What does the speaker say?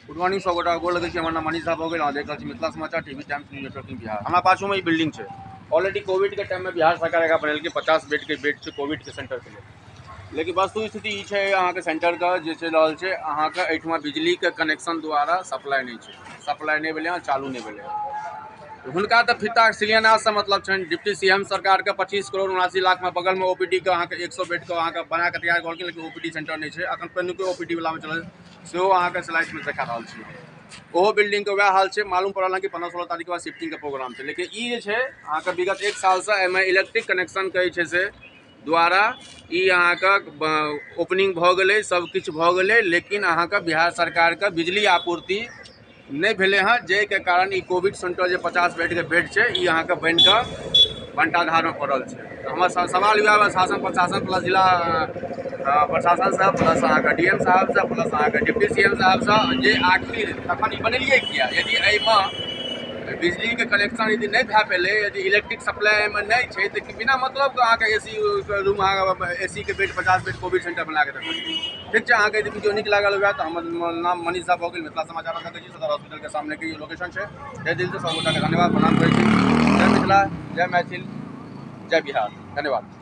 Good morning सब गोटा, गोर लगै छी। हमर नाम मनीष झा भऽ गेल। अहाँ देख रहल छी मिथिला समाचार TV times news networking Bihar. हमरा पाछूमे ई बिल्डिंग छै। ऑलरेडी कोविडके टाइममे बिहार सरकार एकरा बनेलकै, 50 बेडके बेड छै कोविडके सेंटरके लेल। लेकिन वस्तु स्थिति ई छै अहाँके सेंटरके जे चलि रहल छै, अहाँके एहिठमा बिजलीके कनेक्शन द्वारा सप्लाई नहि छै, सप्लाई नहि भेलै हँ, चालू नहि भेलै हँ। हुनका तऽ फिता शिलान्याससँ मतलब छनि। डिप्टी सीएम सरकारके 25 करोड़ 79 लाखमे बगलमे ओपीडी के अहाँके 100 बेडके अहाँके बना कऽ तैयार कऽ, लेकिन ओपीडी सेंटर नहि छै। अखन पहिलुके ओपीडी वलामे चलल, सेहो अहाँके स्लाइडमे देखा रहल छी। ओहो बिल्डिंगके वएह हाल छै। मालूम पड़ल हँ कि 15-16 तारीखके बाद शिफ्टिंगके प्रोग्राम छै। लेकिन ई जे छै अहाँके विगत 1 सालसँ एहिमे इलेक्ट्रिक कनेक्शनके जे छै से द्वारा ई अहाँके ओपनिंग भऽ गेलै, सब किछु भऽ गेलै, लेकिन अहाँके बिहार सरकारके बिजली आपूर्ति नहि भेलै हँ, जाहिके कारण ई कोविड सेंटर जे 50 बेडके बेड छै, ई अहाँके बनिकऽ बंटाधारमे पड़ल छै। तऽ हमर सवाल वएह शासन प्रशासन प्लस जिला प्रशासनसँ प्लस अहाँके डीएम साहबसँ प्लस अहाँके डिप्टी सीएम साहबसँ जे आखिर तखन ई बनेलियै किया, यदि एहिमे बिजलीके कनेक्शन यदि नहि भए पेलै, यदि इलेक्ट्रिक सप्लाई एहिमे नहि छै, तऽ बिना मतलब अहाँके एसी रूम, अहाँके एसीके बेड 50 बेड कोविड सेंटर बना कऽ रखलियै। ठीक छै, अहाँके यदि वीडियो नीक लागल हुए तऽ हमर नाम मनीष झा भऽ गेल। मिथिला समाचार देखै छी। सदर हॉस्पिटलके सामनेके ई लोकेशन छै। जय दिलसँ सब गोटाके धन्यवाद, प्रणाम करै छी। जय मिथिला, जय मैथिल, जय बिहार। धन्यवाद।